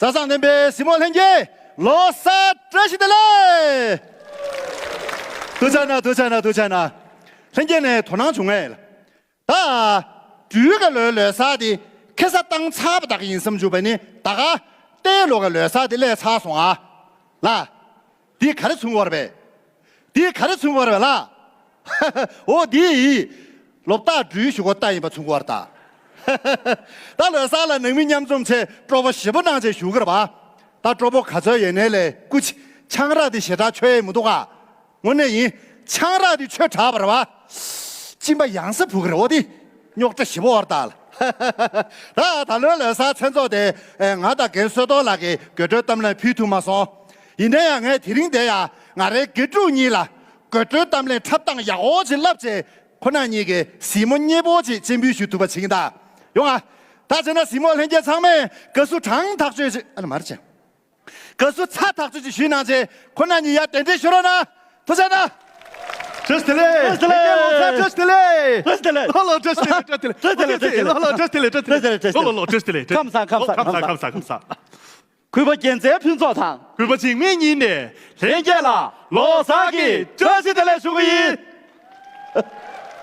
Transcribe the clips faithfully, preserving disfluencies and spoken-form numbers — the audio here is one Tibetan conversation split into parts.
གྲྭ་ཚང་ལྷན་པའི་གཟིགས་མོ་ལྷན་རྒྱས། ལོ་གསར་བཀྲ་ཤིས་བདེ་ལེགས། ཐུགས་རྗེ་གནང་། ཐུགས་རྗེ་གནང་། ཐུགས་རྗེ་གནང་། ལྷན་རྒྱས་ནས་དོ་སྣང་བྱུང་ངས། ད་སྦྲུལ་ག་ལོའི་ལོ་གསར་དེ་ཁེ་ས་བཏང་ཚར་བ་དག་ཡིན་བསམ་བྱུང་བས་ནི། ད་ག་ལྟའི་ལོ་ག་ལོ་གསར་དེ་སླེབས་ཚར་སོང་ཨ། ལ། འདི་ག་རེ་མཚོན་གྱི་ཡོད་རེད་པས། འདི་ག་རེ་མཚོན་གྱི་ཡོད་རེད་པས་ལ། འོ་འདི་ཡིས་ལོ་རྟགས་སྦྲུལ་ཞུ་གོ་རྟགས་ཡིན་པ་མཚོན་གྱི་ཡོད་རེད་ད། ད་ལོ་གསར་ལ་ནང་མི་མཉམ་འཛོམས་ཆེད་སྤྲོ་པོ་ཞེ་པོ་གནང་བྱས་ཞུ་གི་རེད་པ། ད་སྤྲོ་པོ་ག་ཚོད་ཡོད་ནའི་ལས་སྐུ་མཁྱེན། ཆང་རག་འདི་ཞེ་དྲག་མཆོད་ཡས་མི་འདུག་ག། དངོས་གནས་ཡིན། ཆང་རག་འདི་མཆོད་དྲགས་པ་རེད་པ། གཅིན་པ་ཡང་སེ་བུ་གི་རེད། འོ་འདི་རྙོག་དྲ་ཞེ་པོ་ཡོད་རེད་ད། ད་ད་ལོའི་ལོ་གསར་མཚན་ཚོགས་དེ་ང་དང་རྒན་བསོད་རྡོར་ལགས་ཀྱིས་དགོད་བྲོའི་གཏམ་གླེང་ཕུལ་ཐུབ་མ་སོང་། ཡིན་ན་ཡང་ངས་དེ་རིང་འདིར་ཡ་ང་རའི་དགེ་ཕྲུག་གཉིས་ལ་དགོད་བྲོའི་གཏམ་གླེང་འཁྲབ་སྟངས་ཡག་པོ་ཅིག་བསླབས་བྱས། ཁོ་རང་གཉིས་ཀྱི་གཟིགས་མོ་མཉེས་པོ་ཅིག་སྤྱན་འབུལ་ཞུ་ཐུབ་པ་བྱེད་ཀྱིན་གདའ། ཡོང་ཨ། ད་བྱས་ན་གཟིགས་མོ་ལྷན་རྒྱས་ཚང་མས་དགའ་བསུ་གྲངས་ཐག་ཆོད་ཅིག་ཨ་ལ་མར་བྱས། དགའ་བསུ་ཚ་ཐག་ཆོད་ཅིག་ཞུས་གནང་བྱས། ཁོ་རང་གཉིས་ཡར་གདན་འདྲེན་ཞུ་རོགས་གནང་། ཐུགས་རྗེ་གནང་། བཀྲ་ཤིས་བདེ་ལེགས། བཀྲ་ཤིས་བདེ་ལེགས། ལྷན་རྒྱས་ལོ་གསར་བཀྲ་ཤིས་བདེ་ལེགས། བཀྲ་ཤིས་བདེ་ལེགས། ལོ་ལོ་བཀྲ་ཤིས་བདེ་ལེགས། བཀྲ་ཤིས་བདེ་ལེགས། བཀྲ་ཤིས་བདེ་ལེགས། ལོ་ལོ་བཀྲ་ཤིས་བདེ་ལེགས། བཀྲ་ཤིས་བདེ་ལེགས། བཀྲ་ཤིས་བདེ་ལེགས། ལོ་ལོ་ལོ་བཀྲ་ཤིས་བདེ་ལེགས། བཀྲ་ཤིས་བདེ་ལེགས། ཁམས་བཟང་། ཁམས་བཟང་། ཁམས་བཟང་། ཁམས་བཟང་། གུས་པ་རྒྱལ་མཚན་ཕུན་ཚོགས་དང་། གུས་པ་འཇིགས་མེད་གཉིས་ནས་ལྷན་རྒྱས་ལ་ལོ་གསར་གྱི་བཀྲ་ཤིས་བདེ་ལེགས་ཞུ་གི་ཡིན།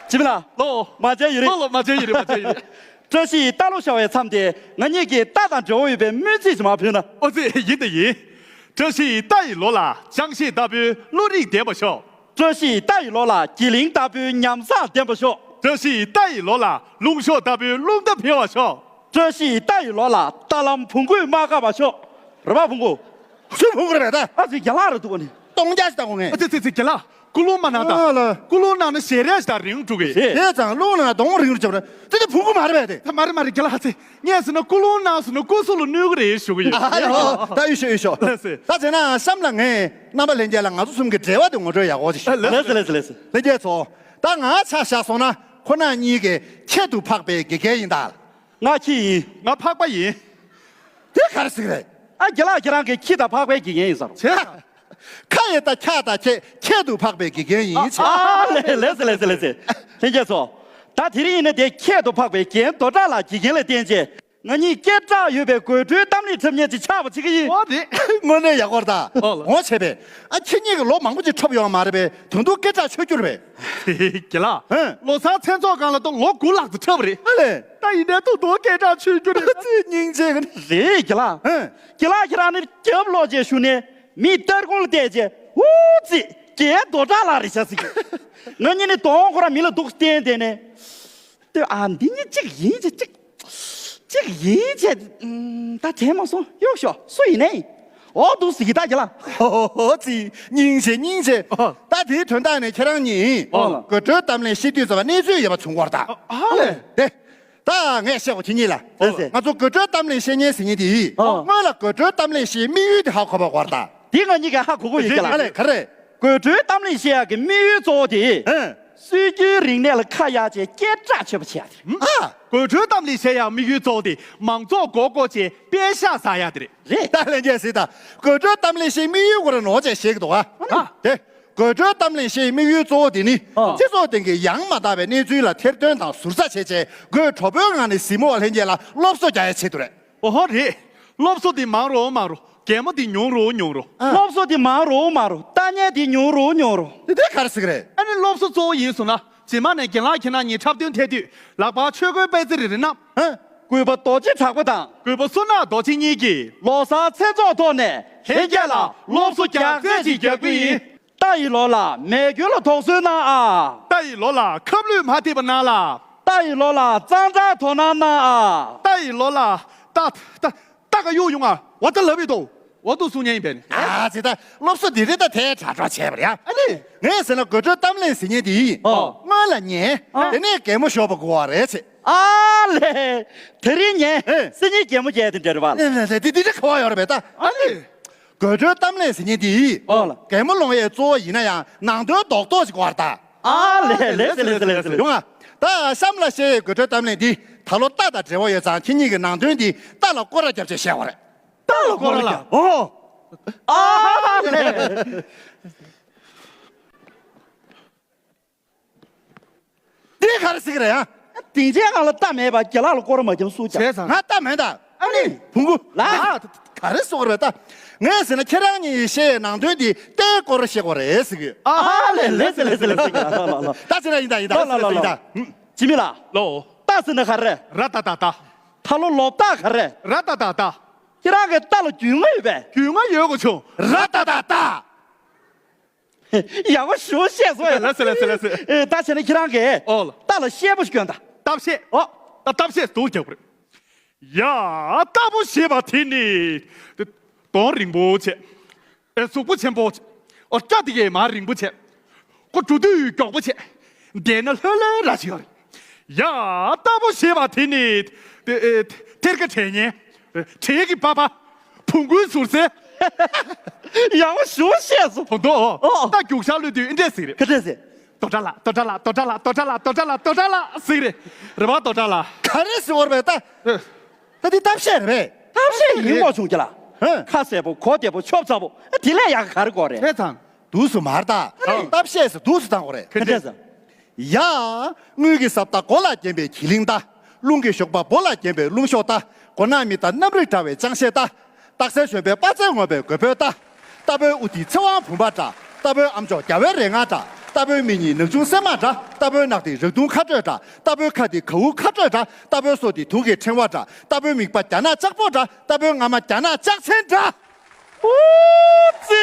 འཇིགས་མེད་ལགས། ལོ། མ་བྱས་ཡོད་རེད། ལོ་ལོ་མ་བྱས་ཡོད་རེད། མ་བྱས་ཡོད་རེད། བཀྲ་ཤིས་རྟ་ལོ་ཤར་བའི་མཚམས་དེ་ང་གཉིས་ཀྱི་རྟ་དང་འབྲེལ་བ་ཡོད་པའི་སྨོན་ཚིག་ཅིག་མར་ཕུལ་ན། ཨོ་ཙི། ཡིན་དང་ཡིན། བཀྲ་ཤིས་རྟ་ཡི་ལོ་ལ་ཅང་ཤེས་ལྟ་བུའི་བློ་རིག་ལྡན་པ་ཤོག་བཀྲ་ཤིས་རྟ་ཡི་ལོ་ལ་གྱི་གླིང་ལྟ་བུའི་ཉམས་བཟང་ལྡན་པ་ཤོག་བཀྲ་ཤིས་རྟ་ཡི་ལོ་ལ་རླུང་གཤོག་ལྟ་བུའི་རླུང་རྟ་འཕེལ་བ་ཤོག་བཀྲ་ཤིས་རྟ་ཡི་ལོ་ལ་རྟ་ལམ་བོང་གུས་མ་བཀག་པ་ཤོག་རེད་པ། བོང་གུ། སུ་བོང་གུ་རེད་པས་ད། ཨ་ཙི་རྒན་ལགས་རེད་འདུག་ག་ནི། སྟོང་རྒྱག་ཞིག་བཏང་གོ་ངས། ཨ་ཙི་ཙི་ཙི། རྒན་ལགས། ཀུན་སློང་མ་གནང་ཨ་ལ། ད། ཀུན་སློང་གནང་ན་ཞལ་རས་ཤིག་ད་རིང་འགྲོ་གི། རེད་ཙང་རླུང་ནང་གདོང་རིང་རུ་བརྒྱབ་ར། དེ་དེ་བོང་གུ་མ་རེད་པས་དེ། ད་མ་རེད་མ་རེད་རྒན་ལགས་ཨ་ཙི། ངས་ཟེར་ན་ཀུན་སློང་གནང་ཟེར་ན་ཀུན་གསུང་ལ་གནོད་གི་རེད་ཞུ་གི་ཡོད། ཨ་ཡོ། ད་ཡོད་ཤོག་ཡོད་ཤོག་ལགས་སེ། ད་བྱས་ན་གཤམ་ལ་ངས་རྣམ་པ་ལྷན་རྒྱས་ལ་ང་ཚོ་གསུམ་གྱི་འབྲེལ་བ་དེ་ངོ་སྤྲོད་ཡག་པོ་ཅིག་ཞུ། ལགས་སེ་ལགས་སེ་ལགས་སེ། ལྷན་རྒྱས་ཚོ། ད་ང་ཆ་བཞག་སོང་ན་ཁོ་རང་གཉིས་ཀྱིས་ཁྱད་དུ་འཕགས་པའི་དགེ་རྒན་ཡིན་ད། ང་ཁྱི་ཡིན། ང་ཕག་པ་ཡིན། དེ་ག་རེ་ཟེར་གི་རེད། ཨ་རྒན་ལགས་ཁྱེད་རང་གི་ཁྱི་དང་ཕག་པའི་དགེ་རྒན་ཡིན་ཟེར་རོ། བྱས་ཙང་། ཁ་ཡི་ད་ཁྱག་ད་ཁྱེད་ཁྱད་དུ་འཕགས་པའི་དགེ་རྒན་ཡིན་ཨ་བྱས། ཨ་ལེ་ལེ་ཟེར་ལེ་ཟེར་ལེ་ཟེར། ལྷན་རྒྱས་ཚོ། ད་དེ་རིང་ཡིན་ན་དེ་ཁྱད་དུ་འཕགས་པའི་རྒན་རྡོ་གྲགས་ལགས་དགེ་རྒན་ལ་བསྟེན་བྱས། ང་གཉིས་སྐད་གྲགས་ཡོད་པའི་དགོད་བྲོའི་གཏམ་གླེང་འཁྲབ་མཁན་ཅིག་ཆགས་པ་བྱེད་ཀྱི་ཡིན། ཨོ་རེད། དངོས་གནས་ཡག་པོ་རེད་ད། ཨོ་ལ། ངོ་ཆེ་པས། ཨ་ཁྱེད་གཉིས་ཀྱི་ལོ་མང་པོ་ཅིག་འཁྲབ་ཡོང་བ་མ་རེད་པས། དོན་དུ་སྐད་གྲགས་ཆོད་རྒྱུ་རེད་པས། རྒན་ལགས། ཧན། ལོ་གསར་མཚན་ཚོགས་སྒང་ལ་ད་ལོ་དགུ་ལྷག་ཙམ་འཁྲབ་པ་རེད། ཨ་ལས། ད་ཡིན་ནའི་ཐུག་ཐུག་སྐད་གྲགས་ཆོད་རྒྱུ་རེད། ཨ་ཙི་སྙིང་རྗེ་གི། རེད་རྒན་ལགས། ཧན། རྒན་ལགས་ཁྱེད་རང་ནི་རྒྱབ་ལོག་བྱས་བཞུགས་ནས་མི་སྟར་ཁུང་ལ་བལྟས་བྱས་ཨུ་ཙི་རྒན་རྡོ་གྲགས་ལགས་རེད་ཤག་ཟེར་གི། ང་གཉིས་ནི་གདོང་ཁོ་རང་མི་ལ་འདུག་བསྟན་བསྡད་ནས། ལྟོས་ཨ། འདི་གཉིས་གཅིག་ཡིན་ཅེ་གཅིག་གཅིག་ཡིན་ཅེ། ཨམ། ད་དྲན་མ་སོང་། གཡུག་ཞོག་སུ་ཡིན་ནའི། འོ་འདུག་ཟེར་གི་ད་རྒན་ལགས། ཧོ་ཧོ་ཧོ་ཙི། སྙིང་རྗེ་སྙིང་རྗེ། ཨ། ད་དེའི་དོན་དག་ནི་ཁྱེད་རང་གཉིས། ཨོ་ལ། དགོད་བྲོའི་གཏམ་གླེང་བཤད་དུས་ཙམ་པ་གནས་ཚུལ་ཡོད་པ་བྱུང་བར་ད། ཨ་ཨ་ལས། དེ། ད་ངས་བཤད་གོ་ཁྱེད་གཉིས་ལ། ལགས་སེ། ང་ཚོ་དགོད་བྲོའི་གཏམ་གླེང་བཤད་མཁན་ཟེར་མཁན་དེ་ཡིས། ཨོ། སྔོན་ལ་དགོད་བྲོའི་གཏམ་གླེང་བཤད་དམིགས་ཡུལ་དེ་ཧ་གོ་བ་བར་ད། དེ་ང་གཉིས་ཀ་ཧ་གོ་གོ་ཡོད་རྒན་ལགས། ཨ་ལས་ག་རེ། དགོད་བྲོའི་གཏམ་གླེང་བཤད་ཡག་གི་དམིགས་ཡུལ་གཙོ་བོ་དེ། ཧན། སྲོལ་རྒྱུན་རིག་གནས་ལ་ཁ་གཡར་བྱས་སྐད་གྲགས་ཆོད་པ་བྱེད་ཡག་དེ་རེད། ཨ། དགོད་བྲོའི་གཏམ་གླེང་བཤད་ཡག་དམིགས་ཡུལ་གཙོ་བོ་དེ་མང་ཚོགས་མགོ་སྐོར་བྱས་པད་ཤག་ཟ་ཡག་དེ་རེད། རེད། ད་ལྷན་རྒྱས་གཟིགས་དང་། དགོད་བྲོའི་གཏམ་གླེང་བཤད་དམིགས་ཡུལ་སྐོར་ནོར་བྱས་བཤད་ཀྱི་འདུག་ཨ། ཨ། དེ། དགོད་བྲོའི་གཏམ་གླེང་བཤད་དམིགས་ཡུལ་གཙོ་བོ་དེ་ནི། ཨ། སྤྱི་ཚོགས་སྟེང་གི་ཡང་མ་དག་པའི་གནས་ཚུལ་ལ་ཐེར་འདོན་དང་ཟུར་ཟ་བྱས་བྱས་དགོད་བྲོ་པོའི་ངང་ནས་གཟིགས་མོ་བ་ལྷན་རྒྱས་ལ་སློབ་གསོ་རྒྱག་ཡག་ཆེད་དུ་རེད། ཨོ་ཧོ་རེད། སློབ་གསོ་དེ་མང་རུ་མང་རུ། གད་མོ་དེ་ཉུང་རུ་ཉུང་རུ། ཨ། སློབ་གསོ་དེ་མང་རུ་མང་རུ། ལྟ་ཉན་དེ་ཉུང་རུ་ཉུང་རུ། དེ་དེ་ག་རེ་ཟེར་གི་རེད། ཨ་ནི་སློབ་གསོ་གཙོ་བོ་ཡིན་སོང་ན། རྗེས་མ་ནས་རྒན་ལགས་ཁྱེད་རང་གཉིས་འཁྲབ་སྟོན་ཐད་དུས་ལག་པར་ཆོས་གོས་པད་ཚལ་རིལ་རིལ་བསྣམས། ཨ། གུས་པ་རྡོ་རྗེ་གྲགས་པ་དང་། གུས་པ་བསོད་ནམས་རྡོ་རྗེ་གཉིས་ཀྱིས། ལོ་གསར་མཚན་ཚོགས་ཐོག་ནས་ལྷན་རྒྱས་ལ་སློབ་གསོ་རྒྱག་རྩལ་ཅིག་རྒྱག་གི་ཡིན། རྟ་ཡི་ལོ་ལ་མེ་སྐྱོན་ལ་དོགས་ཟོན་གནང་ཨ། རྟ་ཡི་ལོ་ལ་ཁབ་ལུད་མ་ཐེབས་པ་གནང་ལ། རྟ་ཡི་ལོ་ལ་གཙང་སྦྲ་དོ་སྣང་གནང་ཨ། རྟ་ཡི་ལོ་ལ་རྟ་རྟ་རྟ་ག་གཡུག་ཡོང་ཨ། འོ་ད་ལབ་ཡི་འདུག་འོ་འདུག་གསུང་མཁན་ཡིན་པས་ནི། ཨ་ཙི། ད་སློབ་གསོ་འདི་རེད། ད་དེ་དྲག་དྲག་བྱས་པ་རེད་ཨ། ཨ་ནི། ངས་ཟེར་ན་དགོད་བྲོའི་གཏམ་གླེང་ཟེར་མཁན་དེ་ཡིས། ཨོ། སྔོན་ལ་ཉན། ཨ། དེ་ནས་གད་མོ་ཤོར་བ་དགོས་པ་རེད་ཟེར། ཨ་ལས། དེ་རིང་ཉན། ཨེ། སང་ཉིན་གད་མོ་བརྒྱབ་དེ་འདྲ་རེད་པ། ཨེ་ལས་ལས། དེ་དེ་འདྲ་ག་པར་ཡོད་རེད་པས་ད། ཨ་ནི། དགོད་བྲོའི་གཏམ་གླེང་ཟེར་མཁན་དེ་ཡིས། ཨོ་ལ། གད་མོ་སློང་ཡས་གཙོ་བོ་ཡིན་ན་ཡང་ནང་དོན་རྡོག་རྡོག་ཅིག་དགོས་པ་རེད་ད། ཨ་ལས་ལས་ཟེར་ལས་ཟེར་ལས་ཟེར། ཡོང་ཨ། ད་གཤམ་ལ་བཤད་ཡས་དགོད་བྲོའི་གཏམ་གླེང་འདི་ད་ལོ་རྟ་དང་འབྲེལ་བ་ཡོད་ཙང་ཁྱེད་གཉིས་ཀྱི་ནང་དོན་འདི་རྟ་ལ་སྐོར་ར་བརྒྱབ་བྱས་བཤད་པ་རེད། རྟ་ལ་སྐོར་ར་བརྒྱབ། ཨོ། ཨ་ལས། འདི་ག་རེ་ཟེར་གི་རེད་ཨ། སྡིངས་ཆའི་སྒང་ལ་རྟ་མེད་པ་རྒན་ལགས་ལ་སྐོར་ར་མ་བརྒྱབ་སུས་བརྒྱབ། བྱས་ཙང་། ང་རྟ་མེད་ད། ཨ་ནི། བོང་གུ། ལགས། ཨ། ག་རེ་ཟེར་དགོས་རེད་ད། ངས་ཟེར་ན་ཁྱེད་རང་གཉིས་བཤད་ནང་དོན་འདི་ལྟའི་སྐོར་བཤད་དགོས་རེད་ཟེར་གི་ཡོད། ཨ་ལེ་ལེ་ཟེར་ལེ་ཟེར་ལེ་ཟེར་གི་ལ་ལ་ལ། ད་ཟེར་ན་ཡིན་ད་ཡིན་ད་ལ་ལ་ཟེར་ལ་ལ་ཡིན་ད། ལ། ཇི་མི་ལ། ལོ། ད་ཟེར་ན་ག་རེ། ར་ད་ད་ད། ད་ལོ་ལོ་ད་ག་རེ། ར་ད་ད་ད། ཁྱེད་རང་གི་ད་ལ་རྒྱུས་མངའ་ཡོད་པས། རྒྱུས་མངའ་ཡོད་གོ་ཆུང་། ར་ད་ད་ད། ཡག་པོ་ཞེ་པོ་བཤད་སོང་ཡ། ལགས་སོ་ལགས་སོ་ལགས་སོ། ཨེ། ད་བྱས་ན་ཁྱེད་རང་གིས་ཨོ་ལ། རྟ་ལ་གཤེ་པོ་ཞིག་གྱོན་དང་། རྟ་བཤད། ཨོ། ད་རྟ་བཤད་སྡུག་རྒྱག་པ་རེད། ཡ། རྟ་ཕོ་ཞེས་པ་དེ་ནི། གདོང་རིང་པོ་བྱས། ཨེ། གཟུགས་པོ་ཆེན་པོ་བྱས། ཨོ། སྐྲ་དེ་གས་མར་རིང་པོ་བྱས། ཁོ་འགྲོ་དུས་མགྱོགས་པོ་བྱས། བསྡད་ན་ལྷོད་ལྷོད་ར་ཞིག་ཡོད་རེད། ཡ། རྟ་ཕོ་ཞེས་པ་དེ་ནི། ཨེ། ཨེ། ཐེར་ཀ་དྲས་ཉེན། ཨེ། དྲས་ཀྱི་པ་པ། བོང་གུའི་ཟུར་སེ། ཡག་པོ་ཞེ་པོ་བཤད་སོང་། དོ་དོ། ཨོ། རྟ་རྒྱུག་ཤར་གློད་དུས་འདི་འདྲས་ཟེར་རེད། ག་འདྲས་ཟེར། རྡོ་གྲྭ་ལ་རྡོ་གྲྭ་ལ་རྡོ་གྲྭ་ལ་རྡོ་གྲྭ་ལ་རྡོ་གྲྭ་ལ་རྡོ་གྲྭ་ལ་ཟེར་རེད། རེད་པ། རྡོ་གྲྭ་ལ། ག་རེ་ཟེར་བ་རེད་པས་ད། ཨེ། ད་འདི་གཏམ་བཤད་རེད་པས། གཏམ་བཤད་ཡིན་དགོས་བྱུང་གི་ལ། ཧེ། ཁ་གསལ་པོ་གོ་བདེ་པོ་ཆོབ་ཚ་པོ། དེ་ལས་ཡག་ག་རེ་དགོས་རེད། བྱས་ཙང་། འདུག་སེ་མ་རེད་ད། ཨ། གཏམ་བཤད་ཟེར་འདུག་སེ་བཏང་དགོས་རེད། ག་འདྲས་ཟེར། ཡ། དངུལ་གྱི་ཟབ་རྟ་མགོ་ལ་བརྒྱན་པའི་གྱི་ལིང་རྟ། རླུང་གི་ཞོགས་པ་སྦོ་ལ་བརྒྱན་པའི་རླུང་གཤོག་རྟ། མགོ་ནག་མི་རྟ་གནམ་རིག་འདྲ་བའི་ཅང་ཤེས་རྟ། སྟག་གཟན་གཞོན་པའི་དཔའ་རྩལ་ངོམས་པའི་རྒོད་པོའི་རྟ། རྟ་ཕོའི་དབུ་ཐིག་ཚེ་དབང་བུམ་པ་འདྲ། རྟ་ཕོའི་ཨ་མཆོག་རྒྱལ་བའི་རེ་ལྔ་འདྲ། རྟ་ཕོའི་མིག་གཉིས་ནག་ཆུང་སྲན་མ་འདྲ། རྟ་ཕོའི་རྣག་ཐིག་རག་དུང་ཁ་སྤྲོད་འདྲ། རྟ་ཕོའི་ཁ་ཐིག་གའུ་ཁ་སྤྲོད་འདྲ། རྟ་ཕོའི་སོ་ཐིག་དུང་གི་ཕྲེང་བ་འདྲ། རྟ་ཕོའི་མིག་པ་རྒྱ་ནག་ལྕགས་པོ་འདྲ། རྟ་ཕོའི་རྔ་མ་རྒྱ་ནག་ལྕགས་ཚན་འདྲ། ཨུ་ཙི།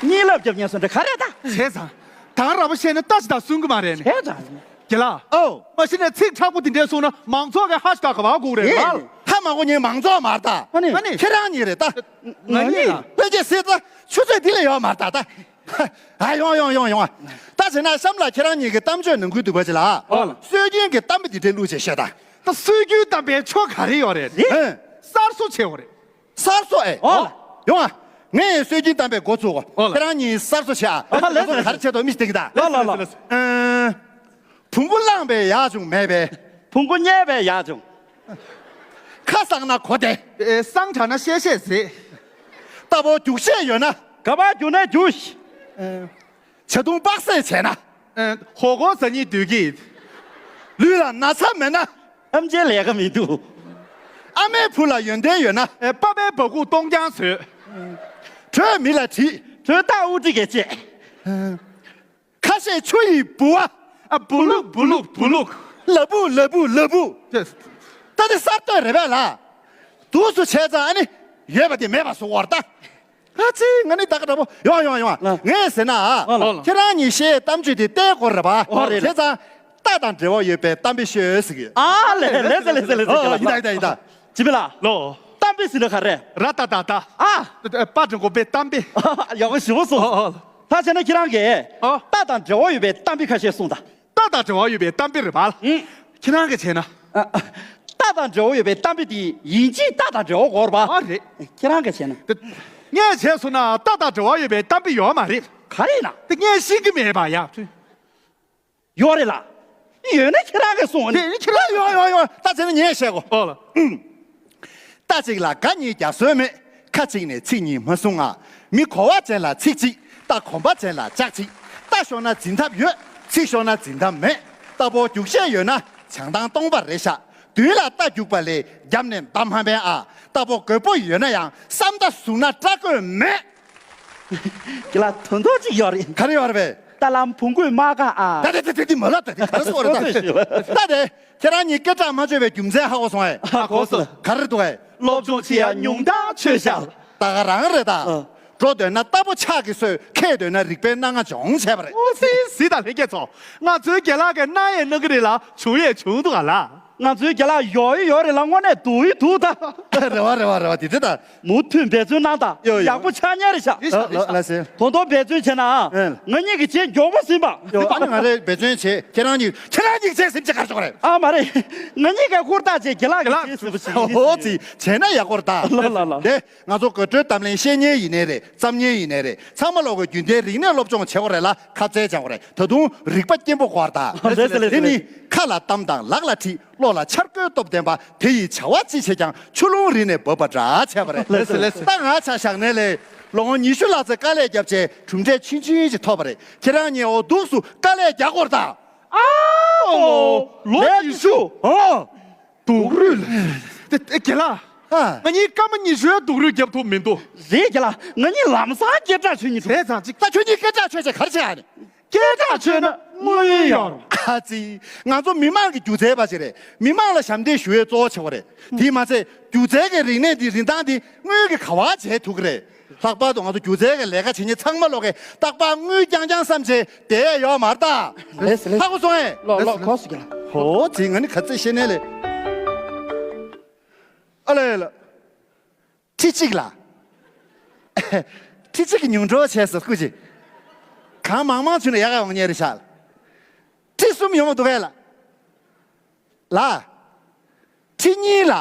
གཉིད་ལབ་རྒྱབ་ཉན་སོང་འདྲ་ག་རེ་ད། བྱས་ཙང་། ད་ག་རང་པོ་བཤད་ན་རྟ་ཅི་ད་སུན་གི་མ་རེད་ནི། བྱས་ཙང་། རྒན་ལགས། ཨོ། མ་གཞི་ནས་ཚིག་མཁྲེགས་པོ་དེ་འདྲས་གསུངས་ན་མང་ཚོགས་ཀྱི་ཧ་ཤ་ག་བ་སྒུག་རེད་ཨེ། ལ། ཧ་མ་གོ་ཉན་མང་ཚོགས་མ་རེད་ད། ཨ་ནི། ཨ་ནི། ཁྱེད་རང་གཉིས་རེད་ད། ང་གཉིས་ལ། དཔེ་ཆ་སྲིད་ད་ཆུ་ཚོད་འདི་ལས་ཡོད་མ་རེད་ད་ད། ཨ། ཡོང་ཡོང་ཡོང་ཡོང་། ད་བྱས་ན་གཤམ་ལ་ཁྱེད་རང་གཉིས་ཀྱི་གཏམ་བརྗོད་ནང་ཁུལ་འདུག་པ་ཅི་ལ། ཨོ་ལ། སྲོལ་རྒྱུན་གྱི་གཏམ་དཔེ་འདི་འདྲས་བླུགས་བྱས་བཤད་ད། ད་སྲོལ་རྒྱུན་གཏམ་དཔེ་ཆོ་ག་རེ་ཡོད་རེད། ཨེ། གསར་བཟོ་བྱས་ཡོད་རེད། གསར་བཟོ་ཨེ། ཨོ་ལ། ཡོང་ཨ། ངས་སྲོལ་རྒྱུན་གཏམ་དཔེ་འགོ་ཚུགས། ཨོ་ལ། ཁྱེད་རང་གཉིས་གསར་བཟོ་བྱེད་ཨ། ཨ་ལེ་ལེ། ག་རེ་བྱེད་དོ་མི་ཞིག་བསྟན་གི་ད། ལ་ལ་ལ། ཨ། བོང་གུ་བླངས་པས་ཡག་བྱུང་མེད་པས། བོང་གུ་བསྙལ་བས་ཡག་བྱུང་། ཁ་གསང་ན་གོ་བདེ། ཨེ། གསང་དྲགས་ན་བཤད་བཤད་ཟེར། རྟ་ཕོ་རྒྱུག་ཤེས་ཡོད་ན། ག་པར་རྒྱུག་ནའི་རྒྱུག་ཤི། ཨེ། བྱ་དུང་པགས་སེ་བྱས་ན། ཨེ། ཧོ་གོ་ཟ་སྙིང་འདོད་ཀྱི། ལུས་ལ་ན་ཚ་མེད་ན། ཨམ་ཆིའི་ལས་ཀ་མི་འདུག་ཨ་མའི་བུ་ལ་ཡོན་ཏན་ཡོད་ན། ཨེ། པ་ཕའི་བ་ཁུག་སྟོང་རྐྱང་བཟོས། དྲོད་མི་ལ་དྲིས། དྲོད་རྟགས་དབུ་ཁྲིད་གས་བཅད། ཁ་ཤས་ཆུ་ཡི་ལྦུ་བ། ཨ། སྦུ་ལུག་སྦུ་ལུག་སྦུ་ལུག་ལ་བུ་ལ་བུ་ལ་བུ། ད་དེ་གསར་གཏོད་རེད་པས་ལ། འདུག་སེ་བྱས་ཙང་ཨ་ནི། ཡོད་པ་དེ་མེད་པ་བཟོ་བར་ད། ཨ་ཙི། ང་ནི་ད་ག་འདྲ་པོ། ཡོང་ཡོང་ཡོང་། ལ། ངས་ཟེར་ན་ཨ། ཨོ་ལ། ཁྱེད་རང་གཉིས་བཤད་གཏམ་རྒྱུད་དེ་ལྟའི་སྐོར་རེད་པ། ཨོ་རེད་ལ། བྱས་ཙང་། རྟ་དང་འབྲེལ་བ་ཡོད་པའི་གཏམ་དཔེ་ཤོད་ཟེར་གི་ཡོད། ཨ་ལེ་ལེ་ལེ་ལེ་ལེ་ལེ། ཨོ། ཡིན་ད་ཡིན་ད་ཡིན་ད། ཇི་མི་ལ། ལོ། གཏམ་དཔེ་ཟེར་ན་ག་རེ། ར་ད་ད་ད། ཨ། པ་དང་གོ་པའི་གཏམ་དཔེ། ཡག་པོ་ཞེ་པོ་སོང་། ཨོ་ཨོ། ད་བྱས་ན་ཁྱེད་རང་གིས། ཨོ། རྟ་དང་འབྲེལ་བ་ཡོད་པའི་གཏམ་དཔེ་ཁ་ཤས་གསུངས་དང་། རྟ་དང་འབྲེལ་བ་ཡོད་པའི་གཏམ་དཔེ་རེད་པ། ཨང་། ཁྱེད་རང་གིས་བྱས་ན། ཨ། ཨ། རྟ་དང་འབྲེལ་བ་ཡོད་པའི་གཏམ་དཔེ་དེ་ཡིན་གཅིག་རྟ་དང་འབྲེལ་བ་དགོས་རེད་པ། ཨ་རེད། ཁྱེད་རང་གིས་བྱས་ན། ངས་བྱས་སོང་ན་རྟ་དང་འབྲེལ་བ་ཡོད་པའི་གཏམ་དཔེ་ཡོད་མ་རེད། ག་རེ་ཡིན་ན། དེ་ངས་ཤེས་ཀྱི་མེད་པ་ཡ། ཡོད་རེད་ལ། ཡོད་ན་ཁྱེད་རང་གིས་གསུངས་ནི། དེ་ཁྱེད་རང་ཡོང་ཡོང་ཡོང་། ད་བྱས་ན་ངས་བཤད་གོ། ཨོ་ལ། རྟ་གཅིག་ལ་སྒ་གཉིས་རྒྱག་སྲོལ་མེད། ཁ་གཅིག་ནས་ཚིག་གཉིས་མ་གསུང་ང་། མི་གོ་བ་ཅན་ལ་ཚིག་གཅིག་རྟ་གོམ་པ་ཅན་ལ་ལྕགས་གཅིག་རྟ་ཤོར་ན་འཛིན་ཐབས་ཡོད། ཚིག་ཤོར་ན་འཛིན་ཐབས་མེད། རྟ་ཕོ་རྒྱུག་ཤེས་ཡོད་ན་བྱང་ཐང་སྟོང་པ་རེད་ཤག་མདུན་ལ་རྟ་རྒྱུག་པ་ལས་རྒྱབ་ནས་མདའ་འཕང་མཁན་ཨ། རྟ་ཕོ་རྒོད་པོ་ཡོད་ན་ཡང་བསམ་རྟ་བཟུང་ན་སྐྲག་དགོས་མེད། ཁྱེད་ལ་དོན་དག་ཅིག་ཡོད་རེད། ག་རེ་ཡོད་རེད་པས། རྟ་ལམ་བོང་གུས་མ་བཀག་ཨ། ད་དེ་དེ་དེ་དེ་མ་ལབ། ད་དེ་ག་རེ་ཟེར་བ་རེད། ད་ད་དེ་ཁྱེད་རང་གཉིས་སྐད་གྲགས་མ་བརྗོད་པའི་རྒྱུ་མཚན་ཧ་གོ་སོང་ཨེ། ཧ་གོ་སོང་། ག་རེ་འདུག་ཨེ། སློབ་སྦྱོང་བྱེད་ཡ་ཉུང་མཐའ་ཆོད་ཤག་ད་ག་རང་རེད་ད། ཨ། འགྲོ་འདོད་ན་རྟ་ཕོ་ཕྱག་གིས་གསོས། ཁེ་འདོད་ན་རིག་པའི་སྣ་ལྔ་སྦྱོང་བྱས་པ་རེད། ཨོ་སི་སི་དང་ལྷན་རྒྱས་ཚོ། ང་ཚོའི་རྒན་ལགས་ཀྱིས་གནང་ཡས་གནང་གི་རེད་ལ་བྱུང་ཡས་བྱུང་འདུག་ག་ལ། ང་ཚོའི་རྒན་ལགས་ཡོད་ཡོད་རེད་ལ་དངོས་གནས་སྡུག་ཡི་སྡུག་ད། རེད་བ་རེད་བ་རེད་བ། དེ་དེ་ད། མུ་མཐུད་འབད་བརྩོན་གནང་དང་། ཡོ་ཡོ། ཡག་པོ་ཆགས་ཉན་རེད་ཤག་ལ་ལ་ལ་སེ། དོ་དོ་འབད་བརྩོན་བྱས་ན་ཨ། ཨེ། ང་གཉིས་ཀྱི་རྗེས་མགྱོགས་པོ་ཟིན་པ། ཡོ། ཨ་ནི་ང་རེ་འབད་བརྩོན་བྱེད། ཁྱེད་རང་གཉིས་ཁྱེད་རང་གཉིས་རྗེས་ཟིན་བྱེད་གར་ཆོག་རེད། ཨ་མ་རེད། ང་གཉིས་ཀའི་ཧུར་ཐག་བྱེད། རྒན་ལགས་ཀྱི་རྗེས་ཟིན་པ་ཞིག་ཡིན། ཨོ་ཙི། བྱས་ན་ཡག་པོ་རེད་ད། ལ་ལ་ལ། དེ་ང་ཚོ་དགོད་བྲོའི་གཏམ་གླེང་བཤད་མཁན་ཡིན་ནའི་རེད། བརྩམ་མཁན་ཡིན་ནའི་རེད། ཚང་མ་ལོག་གི་རྒྱུན་ལྡན་རིག་གནས་སློབ་སྦྱོང་བྱེད་དགོས་རེད་ལ་ཁ་ཚལ་སྦྱང་དགོས་རེད། ད་དུང་རིག་པ་སྐྱེན་པོ་དགོས་རེད་ད། རེད་ཟེར་རེད་ཟེར། དེ་ནི་ཁ་ལ་གཏམ་དང་ལག་ལ་ཁྲིད། བློ་ལ་འཆར་སྒོའི་སྟོབས་ལྡན་པ། དེ་ཡི་བྱ་བ་ཅི་བྱེད་ཀྱང་ཆུ་རླུང་རི་ནས་འབབ་པ་འདྲ་བྱས་པ་རེད། ལགས་སོ་ལགས་སོ། ད་ང་ཆ་བཞག་ནས་ལས་ལོ་ངོ་ཉི་ཤུ་ལྷག་ཙམ་དཀའ་ལས་བརྒྱབ་བྱས་གྲུབ་འབྲས་ཆུང་ཆུང་ཞིག་ཐོབ་པ་རེད། ཁྱེད་རང་གཉིས་འོ་འདུག་སུ་དཀའ་ལས་རྒྱག་དགོས་རེད་ད། ཨ་འོ། ལོ་ཉི་ཤུ། ཨོ། སྡུག་རུས་ལ། དེ་དེ་རྒན་ལགས། ཨ། ང་གཉིས་སྐར་མ་ཉི་ཤུའི་སྡུག་རུས་རྒྱབ་ཐུབ་མི་འདུག་རེད་རྒན་ལགས། ང་གཉིས་ལམ་སང་སྐད་གྲགས་ཆོད་མཁན་འདུག་བྱས་ཙང་ཅིག་ད་ཁྱོད་གཉིས་སྐད་གྲགས་ཆོད་བྱས་ག་རེ་བྱེད་ཨ་ནི། སྐད་གྲགས་ཆོད་ན་དངུལ་ཡོང་། ཨ་ཙི། ང་ཚོ་མི་མང་གི་སྒྱུ་རྩལ་པ་ཞིག་རེད། མི་མང་ལ་ཞབས་འདེགས་ཞུ་ཡས་གཙོ་བོ་ཆེ་བ་རེད། དེས་མ་ཚད་སྒྱུ་རྩལ་གྱི་རིག་གནས་འདི་རིན་ཐང་འདི་དངུལ་གྱིས་ག་བ་བྱས་ཐུབ་ཀྱི་རེད། ལྷག་པར་དུ་ང་ཚོ་སྒྱུ་རྩལ་གྱི་ལས་ཀ་བྱེད་མཁན་ཚང་མ་ལོག་གིས་རྟག་པར་དངུལ་རྐྱང་རྐྱང་བསམ་བྱས་བསྡད་ཡས་ཡོད་མ་རེད་ད། ལགས་སོ་ལགས་སོ། ཧ་གོ་སོང་ངས། ལགས་ལགས་གོ་སོང་ལགས། ཧོ་ཙི་ང་ནི་ག་ཚོད་ཤེས་ནས་ལས། ཨ་ལས་ལ། ཁྲི་གཅིག་ལ། ཁྲི་གཅིག་གི་ཉུང་འགྲོ་བྱས་སོ་སྐུ་མཁྱེན། གང་མང་མང་བྱུང་ན་ཡག་ག་འོང་ཉེ་རེད་ཤག་ཁྲི་གསུམ་ཡོང་མ་འདུག་གས་ལ། ལ། ཁྲི་གཉིས་ལ།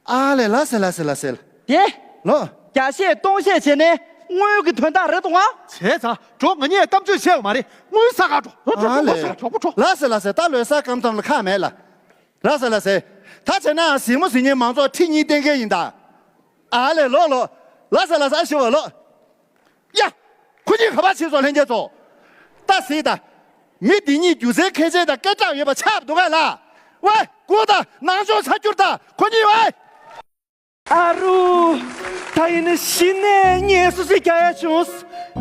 ཨ་ལས་ལ་སེ་ལ་སེ་ལ་སེ་ལ། དེ། ལོ། བརྒྱ་བཤད་སྟོང་བཤད་བྱས་ནས་དངུལ་གྱི་དོན་དག་རེད་དོ་ང་། བྱས་ཙང་འགྲོ། ང་གཉིས་གཏམ་བརྗོད་བྱས་ཡོད་མ་རེད། དངུལ་ས་ག་འགྲོ། འགྲོ་འགྲོ་ཨ་འགྲོ་ལས། ས་ག་འགྲོ་འགྲོ། ལ་སེ་ལ་སེ། ད་ལོ་ས་སྐམ་ཙམ་ལ་ཁག་མེད་ལ། ལ་སེ་ལ་སེ། ད་བྱས་ན་གཟིགས་མོ་གཟིགས་མཁན་མང་ཚོགས་ཁྲི་གཉིས་བསྟན་མཁན་ཡིན་ད། ཨ་ལས་ལོ་ལོ། ལ་སེ་ལ་སེ་ཨ་ཤི་བ་ལོ། ཡ། ཁོ་གཉིས་ག་པར་ཕྱིན་སོང་ལྷན་རྒྱས་ཚོ། ད་གཟིགས་ད། མི་འདི་གཉིས་སྒྱུ་རྩལ་མཁས་ཅན་དང་སྐད་གྲགས་ཡོད་པ་ཆགས་འདུག་གས་ལ། ཝེ། སྒུག་ད། ནང་ཆོས་ཚར་གྱུར་ད། ཁོ་གཉིས་ཝེ། ཨ་རུ། ད་ཡིན་ན་གཞི་ནས་ངལ་གསོ་ཞིག་རྒྱག་ཡ་བྱུང་།